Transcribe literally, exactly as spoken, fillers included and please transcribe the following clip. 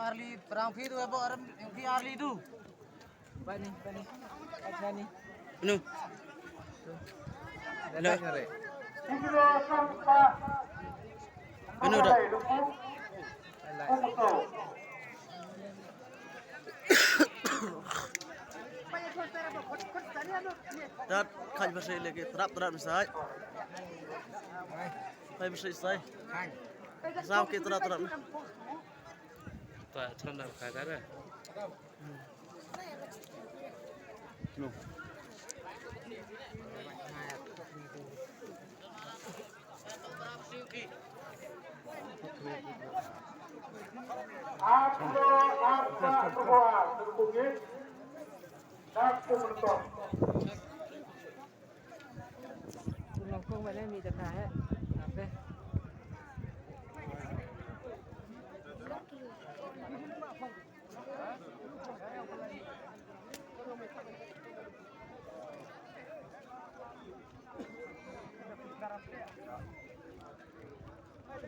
Arli perang phi tu, abo arem phi arli tu. Bani, bani. Bani. Anu. Dah nak ngare. Anu dah. Tat khai bersih lagi, terap terap besai. Khai bersih sai. Sao ke terap terap. Tak cuma dah khai dah. Tulong kong bane mi jaka he.